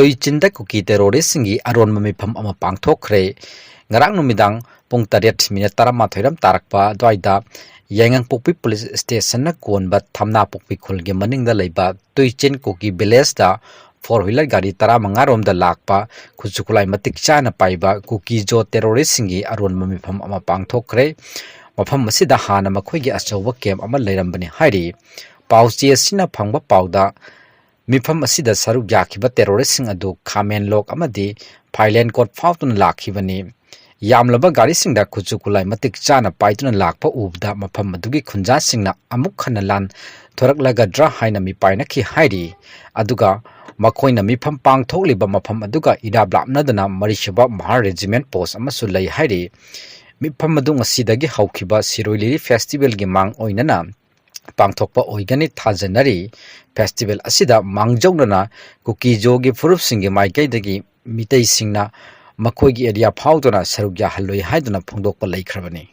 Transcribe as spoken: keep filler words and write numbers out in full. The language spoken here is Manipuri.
ꯇꯨꯏꯆꯤꯟꯗ ꯀꯨꯀꯤ ꯇꯦꯔꯣꯔꯤꯁꯁꯤꯡꯒꯤ ꯑꯔꯣꯟꯕ ꯃꯤꯐꯝ ꯑꯃ ꯄꯥꯡꯊꯣꯛꯈ꯭ꯔꯦ꯫ ꯉꯔꯥꯡ ꯅꯨꯃꯤꯗꯥꯡ ꯄꯨꯡ ꯇꯔꯦꯠ ꯃꯤꯅꯠ ꯇꯔꯥꯃꯥꯊꯣꯏ ꯔꯝ ꯇꯥꯔꯛꯄ ꯑꯗꯨꯋꯥꯏꯗ ꯌꯥꯏꯉꯪꯄꯣꯛꯄꯤ ꯄꯨꯂꯤꯁ ꯁ꯭ꯇꯦꯁꯟꯅ ꯀꯣꯟꯕ ꯊꯝꯅꯥꯄꯣꯛꯄꯤ ꯈꯨꯜꯒꯤ ꯃꯅꯤꯡꯗ ꯂꯩꯕ ꯇꯨꯏꯆꯤꯟ ꯀꯨꯀꯤ ꯚꯤꯂꯦꯖꯇ ꯐꯣꯔ ꯋꯤꯂꯔ ꯒꯥꯔꯤ ꯇꯔꯥꯃꯉꯥ ꯔꯣꯝꯗ ꯂꯥꯛꯄ ꯈꯨꯠꯁꯨ ꯈꯨꯠꯂꯥꯏ ꯃꯇꯤꯛ ꯆꯥꯅ ꯄꯥꯏꯕ ꯀꯨꯀꯤ ꯖꯣ ꯇꯦꯔꯣꯔꯤꯁꯁꯤꯡꯒꯤ ꯑꯔꯣꯟꯕ ꯃꯤꯐꯝ ꯑꯃ ꯄꯥꯡꯊꯣꯛꯈ꯭ꯔꯦ꯫ ꯃꯐꯝ ꯑꯁꯤꯗ ꯍꯥꯟꯅ ꯃꯈꯣꯏꯒꯤ ꯑꯆꯧꯕ ꯀꯦꯝꯞ ꯑꯃ ꯂꯩꯔꯝꯕꯅꯤ ꯍꯥꯏꯔꯤ꯫ ꯄꯥꯎꯆꯦ ꯑꯁꯤꯅ ꯐꯪꯕ ꯄꯥꯎꯗ ꯃꯤꯐꯝ ꯑꯁꯤꯗ ꯁꯔꯨꯛ ꯌꯥꯈꯤꯕ ꯇꯦꯔꯣꯔꯤꯁꯁꯤꯡ ꯑꯗꯨ ꯈꯥꯃꯦꯟ ꯂꯣꯛ ꯑꯃꯗꯤ ꯐꯥꯏꯂꯦꯟ ꯀꯣꯠ ꯐꯥꯎꯗꯨꯅ ꯂꯥꯛꯈꯤꯕꯅꯤ꯫ ꯌꯥꯝꯂꯕ ꯒꯥꯔꯤꯁꯤꯡꯗ ꯈꯨꯠꯁꯨ ꯈꯨꯠꯂꯥꯏ ꯃꯇꯤꯛ ꯆꯥꯅ ꯄꯥꯏꯗꯨꯅ ꯂꯥꯛꯄ ꯎꯕꯗ ꯃꯐꯝ ꯑꯗꯨꯒꯤ ꯈꯨꯟꯖꯥꯁꯤꯡꯅ ꯑꯃꯨꯛ ꯍꯟꯅ ꯂꯥꯟ ꯊꯣꯔꯛꯂꯒꯗ꯭ꯔꯥ ꯍꯥꯏꯅ ꯃꯤꯄꯥꯏꯅꯈꯤ ꯍꯥꯏꯔꯤ꯫ ꯑꯗꯨꯒ ꯃꯈꯣꯏꯅ ꯃꯤꯐꯝ ꯄꯥꯡꯊꯣꯛꯂꯤꯕ ꯃꯐꯝ ꯑꯗꯨꯒ ꯏꯔꯥꯞ ꯂꯥꯞꯅꯗꯅ ꯃꯔꯤꯁꯨꯕ ꯃꯍꯥꯔ ꯔꯦꯖꯤꯃꯦꯟꯠ ꯄꯣꯁ ꯑꯃꯁꯨ ꯂꯩ ꯍꯥꯏꯔꯤ꯫ ꯃꯤꯐꯝ ꯑꯗꯨ ꯉꯁꯤꯗꯒꯤ ꯍꯧꯈꯤꯕ ꯁꯤꯔꯣꯏ ꯂꯤꯂꯤ ꯐꯦꯁꯇꯤꯚꯦꯜꯒꯤ ꯃꯥꯡ ꯑꯣꯏꯅꯅ ꯄꯥꯡꯊꯣꯛꯄ ꯑꯣꯏꯒꯅꯤ ꯊꯥꯖꯅꯔꯤ꯫ ꯐꯦꯁꯇꯤꯚꯦꯜ ꯑꯁꯤꯗ ꯃꯥꯡꯖꯧꯅꯅ ꯀꯨꯀꯤ ꯖꯣꯒꯤ ꯐꯨꯔꯨꯞꯁꯤꯡꯒꯤ ꯃꯥꯏꯀꯩꯗꯒꯤ ꯃꯤꯇꯩꯁꯤꯡꯅ ꯃꯈꯣꯏꯒꯤ ꯑꯦꯔꯤꯌꯥ ꯐꯥꯎꯗꯨꯅ ꯁꯔꯨꯛ ꯌꯥꯍꯜꯂꯣꯏ ꯍꯥꯏꯗꯨꯅ ꯐꯣꯡꯗꯣꯛꯄ ꯂꯩꯈ꯭ꯔꯕꯅꯤ꯫